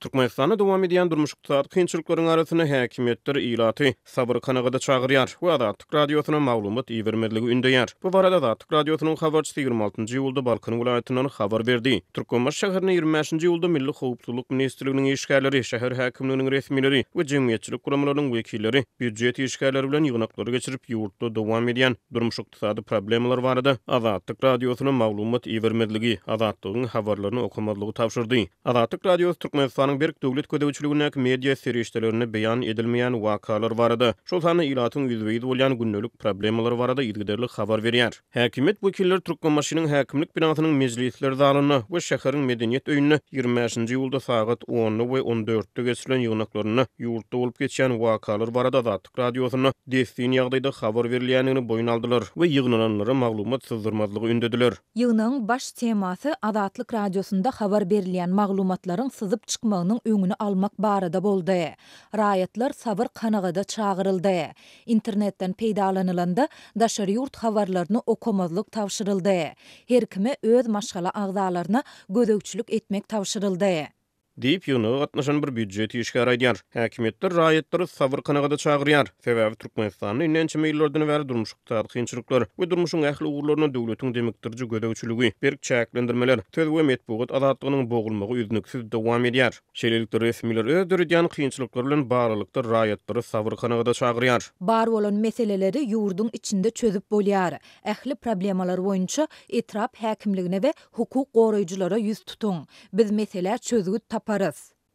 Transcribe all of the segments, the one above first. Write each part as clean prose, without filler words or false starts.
Türkmenistanda dowam edýän durmuş-ykdysady kynçylyklaryň arasynda häkimiýetler ilaty sabyr-kanagata çagyrýar we Azatlyk Radiosyna maglumat ibermezligi ündeýär. Bu barada Azatlyk Radiosynyň habarçysy 26 njy iýulda Balkan welaýatyndan habar berdi. Türkmenbaşy şäherinde 25 nji iýulda Milli howpsuzlyk ministrliginiň işgärleri, şäher häkimliginiň resmileri we jemgyýetçilik guramalarynyň wekilleri býujet işgärleri bilen ýygnaklary geçirip, ýurtda dowam edýän durmuş-ykdysady problemalar barada Azatlyk Radiosyna maglumat ibermezligi, Azatlygyň habarlaryny okamazlygy tabşyrdy. Azatlyk Radiosy Türkmenistanyň berk döwlet gözegçiligindäki media serişdelerinde beýan edilmeýän wakalar barada, şol sanda ilatyň ýüzbe-ýüz bolýan gündelik problemalary barada yzygiderli habar berýär. Häkimiýet wekilleri Türkmenbaşynyň häkimlik binasynyň mejlisler zalynda we şäheriň Medeniýet öýünde 25 nji iýulda sagat onda we on dörtde geçirilen ýygnaklarynda ýurtda bolup geçýän wakalar barada Azatlyk Radiosynda dessin ýagdaýda habar berilýändigini boýun aldylar we ýygnananlara maglumat syzdyrmazlygy ündediler. Ýygnagyň baş temasy Azatlyk Radiosynda habar berilýän maglumatlaryň syzyp çykmagynyň öňüni almak barada boldy. Raýatlar sabyr-kanagada çagyryldy. Internetden peýdalanylanda daşary ýurt habarlaryny okamazlyk tabşyryldy. Her kime öz maşgala agzalaryna gözegçilik etmek tabşyryldy. Diýip, ýygnaga gatnaşan bir býujet işgäri aýdýar. Häkimiýetler raýatlary sabyr-kanagata çagyrýar. Sebäbi Türkmenistanda indi ençeme ýyllardan bäri durmuş-ykdysady kynçylyklar we durmuşyň ähli ugurlaryna döwletiň demikdiriji gözegçiligi, berk çäklendirmeler, söz we metbugat azatlygynyň bogulmagy üznüksiz dowam edýär. Şeýlelikde, resmiler öz döredýän kynçylyklary bilen baglylykda raýatlary sabyr-kanagata çagyrýar. Bar bolan meseleleri ýurduň içinde çözüp bolýar. Ähli problemalar boýunça etrap häkimligine we Hukuk goraýjylara ýüz tutuň. Biz meselä çözgüt taparys.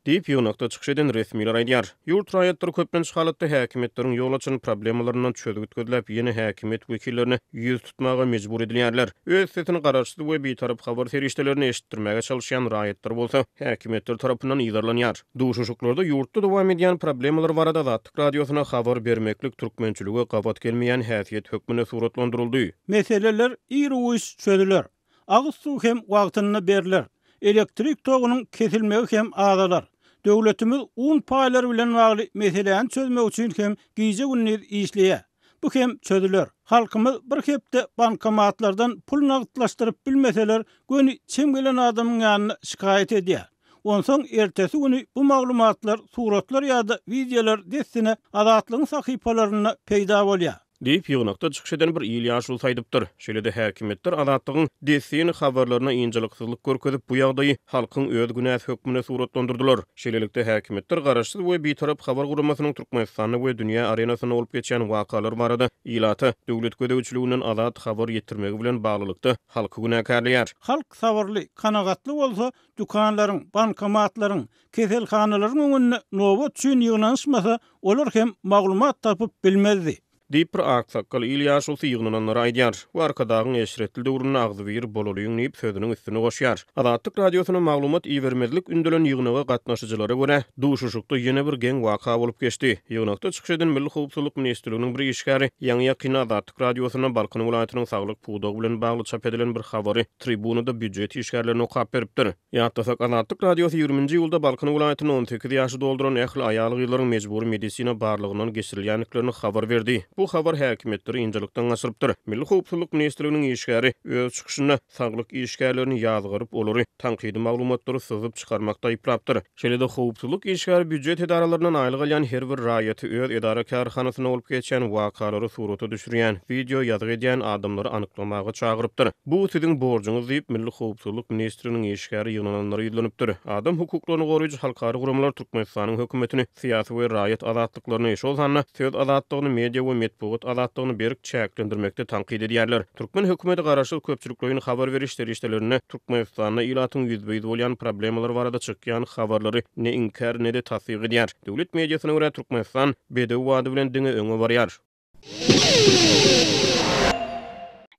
Diýip, ýygnakda çykyş eden resmiler aýdýar. Ýurt raýatlary köplenç halatda häkimiýetleriň ýol açan problemalaryndan çözgüt gözläp, ýene häkimiýet wekillerine ýüz tutmaga mejbur edilýärler. Öz sesini garaşsyz we bitarap habar serişdelerine eşitdirmäge çalyşýan raýatlar bolsa, häkimiýetler tarapyndan yzarlanýar. Duşuşyklarda ýurtda dowam edýän problemalar barada Azatlyk Radiosyna habar bermeklik türkmençilige gabat gelmeýän häsiýet hökmünde suratlandyryldy. Meseleler iru-giç çözüler. Agyz suw hem wagtynda berler. Elektrik togunyň kesilmegi hem azalar. Döwletimiz un paýlary bilen bagly meseläni çözmek üçin hem gije-gündiz işleýär. Bu hem çözüler. Halkymyz bir hepde bankomatlardan pul nagtlaşdyryp bilmeseler, göni çem gelen adamyň ýanyna şikaýat edýär. Onsoň ertesi güni bu maglumatlar, suratlar ýa-da wideolar dessine Azatlygyň sahypalarynda peýda bolýar. Diýip, ýygnakda çykyş eden bir il ýaşulusy aýdypdyr. Şeýle-de häkimiýetler Azatlygyň dessin habarlaryna ynjalyksyzlyk görkezip, bu ýagdaýy halkyň öz günäsi hökmünde suratlandyrdylar. Şeýlelikde, häkimiýetler garaşsyz we bitarap habar guramasynyň Türkmenistanda we dünýä arenasynda bolup geçýän wakalar barada ilata döwlet gözegçiliginden azat habar ýetirmegi bilen baglylykda halky günäkärleýär. Halk sabyrly, kanagatly bolsa, dükanlaryň, bankomatlaryň, keselhanalaryň öňünde nobat üçin ýygnanyşmasa, olar hem maglumat tapyp bilmezdi. Diýip, bir aksakgal il ýaşulusy ýygnananlara aýdýar we Arkadagyň eşretli döwründe agzybir bolalyň diýip, sözüniň üstüne goşýar. Azatlyk Radiosyna maglumat ibermezlik ündelen ýygnaga gatnaşyjylara görä, duşuşykda ýene bir geň waka bolup geçdi. Ýygnakda çykyş eden Milli howpsuzlyk ministrliginiň bir işgäri ýaňy-ýakynda Azatlyk Radiosynda Balkan welaýatynyň saglyk pudagy bilen bagly çap edilen bir habary tribunada býujet işgärlerine okap beripdir. Ýatlasak, Azatlyk Radiosy ýigriminji iýulda Balkan welaýatynda 18 ýaşy dolduran ähli aýal-gyzlaryň mejbury medisina barlagyndan geçirilýändiklerini habar berdi. Bu habar häkimiýetleri ynjalykdan gaçyrypdyr. Milli howpsuzlyk ministrliginiň işgäri öz çykyşynda saglyk işgärlerini ýazgaryp, olary tankydy maglumatlary syzyp çykarmakda aýyplapdyr. Şeýle-de, howpsuzlyk işgäri býujet edaralaryndan aýlyk alýan her bir raýaty öz edara-kärhanasynda bolup geçýän wakalary surata düşürýän, wideo ýazgy edýän adamlary anyklamaga çagyrypdyr. Bu siziň borjuňyz diýip, Milli howpsuzlyk ministrliginiň işgäri ýygnananlara ýüzlenipdir. Adam hukuklaryny goraýjy halkara guramalar Türkmenistanyň hökümetini syýasy we raýat azatlyklaryny, şol sanda söz azatlygyny, media we metbugat azatlygyny berk çäklendirmekde tankyt edýärler. Türkmen hökümeti garaşsyz köpçülikleýin habar beriş serişdelerinde Türkmenistanda ilatyň ýüzbe-ýüz bolýan problemalary barada çykýan habarlary ne inkär, ne-de tassyk edýär. Döwlet mediasyna görä, Türkmenistan bedew bady bilen diňe öňe barýar.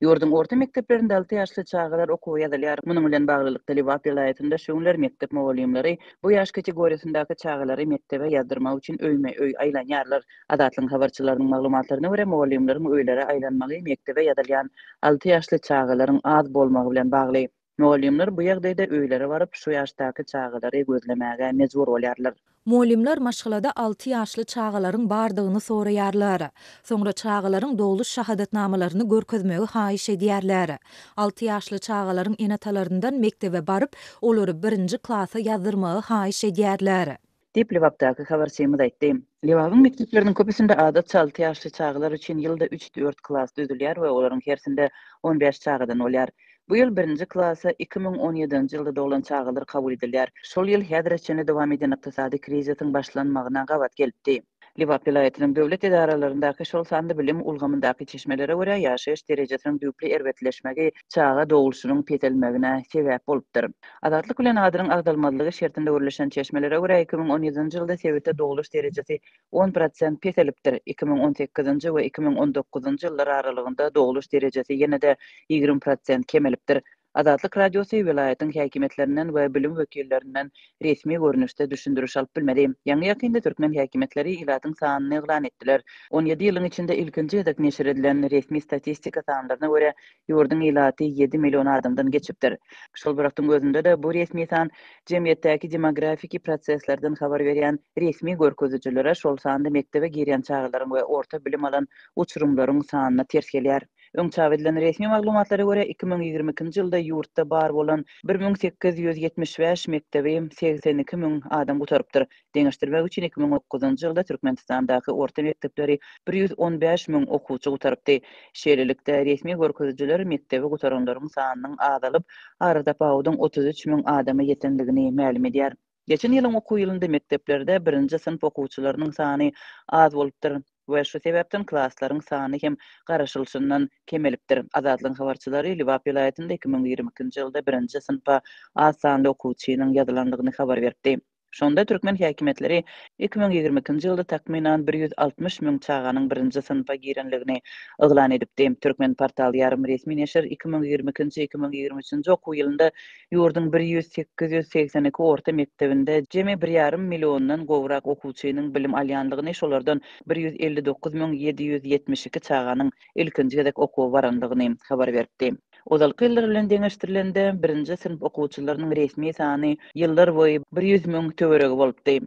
Ýurduň orta mekdeplerinde alty ýaşly çagalar okuwa ýazylýar. Munuň bilen baglylykda, Lebap welaýatynda şu günler mekdep mugallymlary bu ýaş kategoriýasyndaky çagalary mekdebe ýazdyrmak üçin öýme-öý aýlanýarlar. Azatlygyň habarçylarynyň maglumatlaryna görä, mugallymlaryň öýlere aýlanmagy mekdebe ýazylýan alty ýaşly çagalaryň az bolmagy bilen bagly. Mugallymlar bu ýagdaýda öýlere baryp, şu ýaşdaky çagalary gözlemäge mejbur bolýarlar. Mugallymlar maşgalada alty ýaşly çagalaryň bardygyny soraýarlar. Soňra çagalaryň dogluş şahadatnamalaryny görkezmegi haýyş edýärler. Alty ýaşly çagalaryň ene-atalaryndan mekdebe baryp, olary birinji klasa ýazdyrmagy haýyş edýärler. Diýip, Lebapdaky habarçymyz aýtdy. Lebabyň mekdepleriniň köpüsinde adatça alty ýaşly çagalar üçin ýylda üç-dört klas düzülýär we olaryň hersinde on bäş çagadan bolýar. Bu ýyl birinji klasa 2017-nji ýylda doglan çagalar kabul edilýär. Şol ýyl häzire çenli dowam edýän ykdysady krizisiň başlanmagyna gabat gelipdi. Lebap welaýatynyň döwlet edaralaryndaky, şol sanda bilim ulgamyndaky çeşmelere görä, ýaşaýyş derejesiniň düýpli erbetleşmegi çaga dogluşynyň peselmegine sebäp bolupdyr. Azatlyk bilen adynyň agzalmazlygy şertinde gürleşen çeşmelere görä, 2017-nji ýylda sebitde dogluş derejesi on prosent peselipdir, 2018-nji we 2019-njy ýyllar aralygynda dogluş derejesi ýene-de 20 prosent kemelipdir. Azatlyk Radiosy welaýatyň häkimiýetlerinden we bilim wekillerinden resmi görnüşde düşündiriş alyp bilmedi. Ýaňy-ýakynda türkmen häkimiýetleri ilatyň sanyny yglan etdiler. On ýedi ýylyň içinde ilkinji gezek neşir edilen resmi statistika sanlaryna görä, ýurduň ilaty ýedi million adamdan geçipdir. Şol bir wagtyň özünde-de, bu resmi san jemgyýetdäki demografiki proseslerden habar berýän resmi görkezijilere, şol sanda mekdebe girýän çagalaryň we orta bilim alan uçurymlaryň sanyna ters gelýär. Öň çap edilen resmi maglumatlara görä, 2022-nji ýylda ýurtda bar bolan 1875 mekdebi 82 müň adam gutarypdyr. Deňeşdirmek üçin, 2009-njy ýylda Türkmenistandaky orta mekdepleri 115 müň okuwçy gutarypdy. Şeýlelikde, resmi görkezijiler mekdebi gutaranlaryň sanynyň azalyp, aratapawudyň 33 müň adama ýetendigini mälim edýär. Geçen ýylyň okuw ýylynda mekdeplerde birinji synp okuwçylarynyň sany az bolupdyr we şu sebäpden klaslaryň sany hem garaşylyşyndan kemelipdir. Azatlygyň habarçylary Lebap welaýatynda 2022-nji ýylda birinji synpa az sanly okuwçynyň ýazylandygyny habar beripdi. Şonda türkmen häkimiýetleri 2022-nji ýylda takmynan 160 müň çaganyň birinji synpa girenligini yglan edipdi. Türkmenportal ýarym resmi neşir 2022-nji, 2023-nji okuw ýylynda Ýurduň bir 100 882 orta mekdebinde jemi bir ýarym milliondan gowrak okuwçynyň bilim alýandygyny, şolardan 159 772 çaganyň ilkinji gezek okuwa barandygyny habar beripdi. Ozalky ýyllar bilen deňeşdirilende, birinji synp okuwçylarynyň resmi sany ýyllar boýy 100 müň töweregi bolupdy.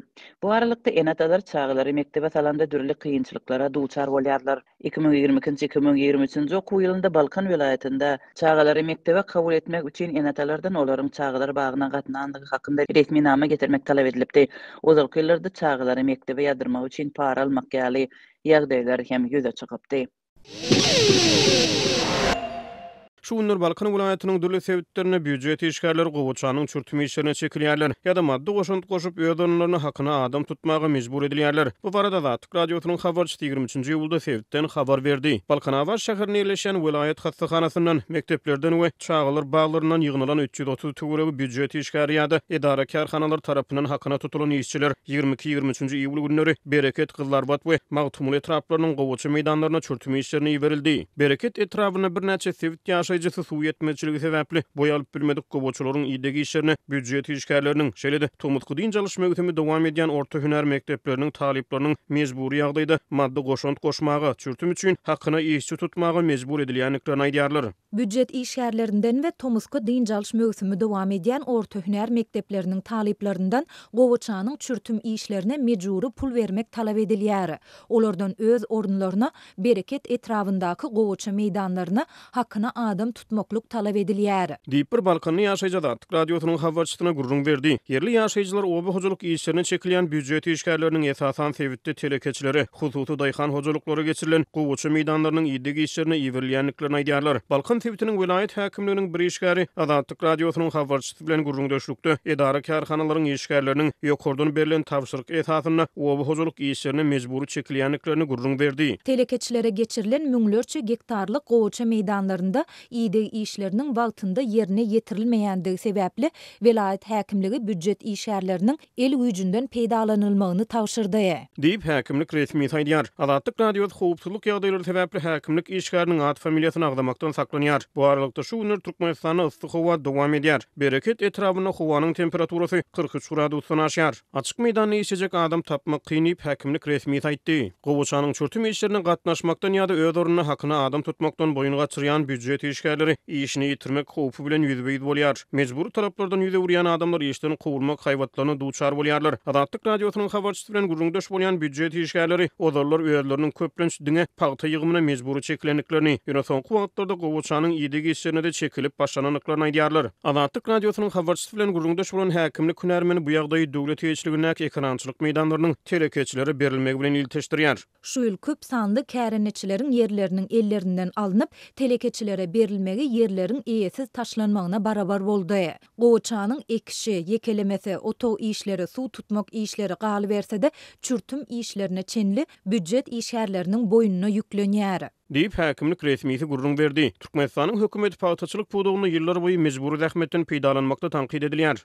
Bu aralykda, ene-atalar çagalary mekdebe salanda dürli kynçylyklara duçar bolýarlar. 2022-nji, 2023-nji okuw ýylynda Balkan welaýatynda çagalary mekdebe kabul etmek üçin ene-atalardan olaryň çagalar bagyna gatnandygy hakynda resminama getirmek talap edilipdi. Ozalky ýyllarda çagalary mekdebe ýazdyrmak üçin para almak ýaly ýagdaýlar hem ýüze çykypdy. Şu günler Balkan welaýatynyň dürli sebitlerinde býujet işgärleri gowaçanyň çürtüm işlerine çekilýärler ýa-da maddy goşant goşup, öz orunlaryna hakyna adam tutmaga mejbur edilýärler. Bu barada Azatlyk Radiosynyň habarçysy ýigrimi üçünji iýulda sebitden habar berdi. Balkanabat şäherinde ýerleşýän welaýat hassahanasyndan, mekdeplerden we çagalar baglaryndan ýygnalan 330 töweregi býujet işgäri ýa-da edara-kärhanalar tarapyndan hakyna tutulan işçiler ýigrimi iki, ýigrimi üçünji iýul günleri Bereket, Gyzylarbat we Magtymguly etraplarynyň gowaça meýdanlaryna çürtüm işlerine iberildi. Bereket etrabynda birnäçe sebit ýaşaýjysy suw ýetmezçiligi sebäpli boý alyp bilmedik gowaçalaryň ideg işlerine býujet işgärleriniň, şeýle-de tomusky dynç alyş möwsümi dowam edýän orta hünär mekdepleriniň talyplarynyň mejbury ýagdaýda maddy goşant goşmaga, çürtüm üçin hakyna işçi tutmaga mejbur edilýändiklerini aýdýarlar. Býujet işgärlerinden we tomusky dynç alyş möwsümi dowam edýän orta hünär mekdepleriniň talyplaryndan gowaçanyň çürtüm işlerine mejbury pul bermek talap edilýär. Olardan öz orunlaryna Bereket etrabyndaky gowaça meýdanlaryna hakyna adam tutmaklyk talap edilýär. Diýip, bir balkanly ýaşaýjy Azatlyk Radiosynyň habarçysyna gürrüň berdi. Ýerli ýaşaýjylar oba hojalyk işlerine çekilýän býujet işgärleriniň esasan sebitde telekeçilere, hususy daýhan hojalyklara geçirilen gowaça meýdanlarynyň ideg işlerine iberilýändiklerini aýdýarlar. Balkan sebitiniň welaýat häkimliginiň bir işgäri Azatlyk Radiosynyň habarçysy bilen gürrüňdeşlikde edara-kärhanalaryň işgärleriniň ýokardan berlen tabşyryk esasynda oba hojalyk işlerine mejbury çekilýändiklerini gürrüň berdi. Telekeçilere geçirilen müňlerçe gektarlyk gowaça meýdanlarynda ideg işleriniň wagtynda ýerine ýetirilmeýändigi sebäpli, welaýat häkimligi býujet işgärleriniň el güýjünden peýdalanylmagyny tabşyrdy. Diýip, häkimlik resmisi aýdýar. Azatlyk Radiosy howpsuzlyk ýagdaýlary sebäpli häkimlik işgäriniň at-familiýasyny agzamakdan saklanýar. Bu aralykda, şu günler Türkmenistanda yssy howa dowam edýär. Bereket etrabynda howanyň temperaturasy 43 gradusdan aşýar. Açyk meýdanda işlejek adam tapmak kyn diýip, häkimlik resmisi aýtdy. Gowaçanyň çürtüm işlerine gatnaşmakdan ýa-da öz ornuna hakyna adam tutmakdan boýun gaçyrýan býujet işgärleri. işgärleri işini ýitirmek howpy bilen ýüzbe-ýüz bolýar. Mejbury talaplardan ýüz öwürýän adamlar işden kowulmak haýbatlaryna duçar bolýarlar. Azatlyk Radiosynyň habarçysy bilen gürrüňdeş bolýan býujet işgärleri ozallar özleriniň köplenç diňe pagta ýygymyna mejbury çekilendiklerini, ýöne soňky wagtlarda gowaçanyň ideg işlerine-de çekilip başlanandyklaryny aýdýarlar. Azatlyk Radiosynyň habarçysy bilen gürrüňdeş bolan häkimlik hünärmeni bu ýagdaýy döwlet eýeçiligindäki ekerançylyk meýdanlarynyň telekeçilere berilmegi bilen ilteşdirýär. Şu ýyl köp sanly kärendeçileriň ýerleriniň ellerinden alnyp, telekeçilere berilmegi ýerleriň eýesiz taşlanmagyna barabar boldy. Gowaçanyň ekişi, ýekelemesi, otag işleri, suw tutmak işleri, galyberse-de, çürtüm işlerine çenli býujet işgärleriniň boýnuna ýüklenýär. Diýip, häkimlik resmisi gürrüň berdi. Türkmenistanyň hökümeti pagtaçylyk pudagynda ýyllarboýy mejbury zähmetden peýdalanmakda tankyt edilýär.